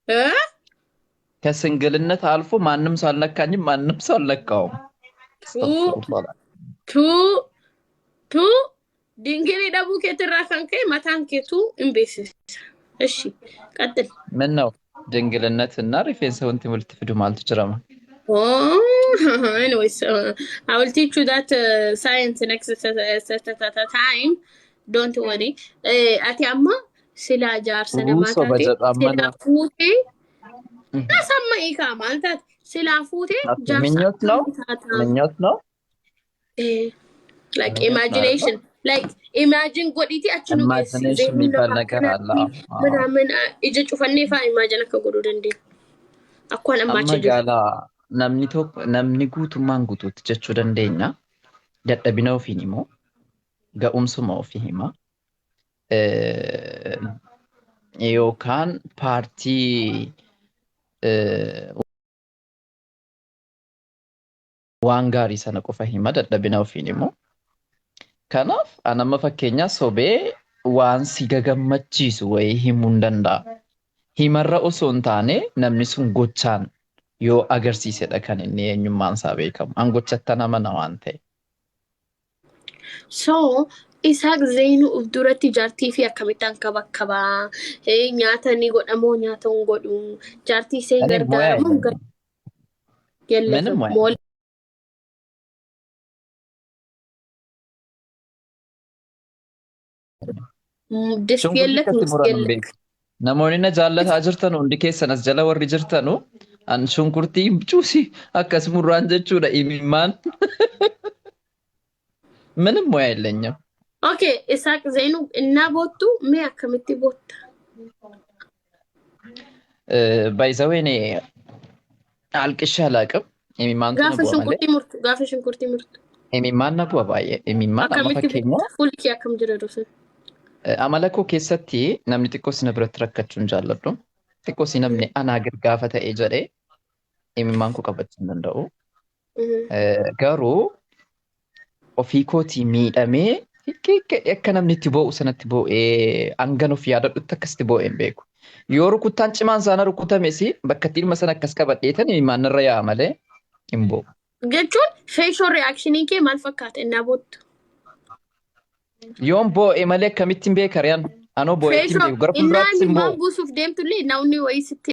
እ? ከስንግልነት አልፎ ማንም ሰው አልነካኝም፣ ማንም ሰው አልነካውም። ቱ አስተግፊሩላህ። ቱ ቱ dingilii dhabuu keetirraa kan ka'e mataan keetuu hin beeksisa. እሺ ቀጥል። ምን ነው ድንግልነት እና rifeensa wanti walitti fidu maaltu jirama? Oh, anyways, I will teach you that science next time. Don't worry. Ati amma silaa jaarsa namaa Soba taate jedhu amma silaa na fuutee nasamma hiikaa maal taate silaa fuutee jaarsa ምኞት ነው akkamii taataa? ምኞት ነው Eh, like ምኞት ነው አይደል? imagination, like imagine godhiiti achi nu geessi. ኢማጂኔሽን Zeenuun የሚባል lafa ነገር አለ። akkanatti አዎ። ምናምን ija cufannee fa'aa imagine akka godhuu dandeenya. Akkaan amma Amma achi jiru. gaala namni tokko namni guutummaan guutuutti jechuu dandeenya. Dadhabina ofiin himu, ga'umsuma ofii hima. Eh, Yookaan paartii eh, waan gaarii sana qofa hima dadhabina ofiin himu. Kanaaf an amma fakkeenyaa sobee waan si gagammachiisu wayii himuu hin danda'a. Himarra osoo hin taane namni sun gochaan yoo agarsiisedha kan inni eenyummaan isaa beekamu. An gochattan amana waan ta'e. So, Isaaq Zeenuu of duratti jaartii fi akkamittaan kabakkabaa? Nyaata ni godhamoo nyaata hin godhu? Jaartii ishee Ani moyaa gargaaramoo hin jedhama. gargaaru? Minim moyaa. Mool ድስት Shunkurtii የለክ akkatti ምስት muran hin የለክ beeku. Namoonni na jaallataa jirtan hundi keessan as jala warri jirtanu an shunkurtii cuusi akkas murraan jechuudha imimmaan ምንም ሙያ የለኝም። ኦኬ ኢሳቅ ዘይኑ እና ቦቱ ሜ አከሚቲ ቦታ ባይዘዌ እኔ አልቅሼ አላውቅም። Imimmaantu na gaafa bu'a malee. shunkurtii murtu gaafa shunkurtii murtu Imimmaan na bu'a baay'ee. Imimmaan amma akkamitti fakkeenya botta fuulli kee akkam jira yeroo amala koo keessatti namni xiqqoo si na biratti rakkachuu hin jaalladhu. Xiqqoo si namni anaa gaafa ta'e jedhee imimmaan koo qabachuu hin danda'u. Garuu ofii kootii miidhamee hikkee akka namni itti boo'u sanatti boo'ee hangan of yaadadhutti akkasitti boo'ee hin beeku. Yoo rukuttaan cimaan sana rukutames bakka itti ilma sana akkas qabadheetan imimmaan irra yaa'a malee hin boo'u. Jechuun facial reaction kee maal fakkaata innaa boottu? Yoon boo'e malee akkamittiin beeka riyaan? Anoo boo'eetti hin Facial beeku. Gara innaa fuulduraattis hin imimmaan boo'u. buusuuf deemtullee namni wayii sitti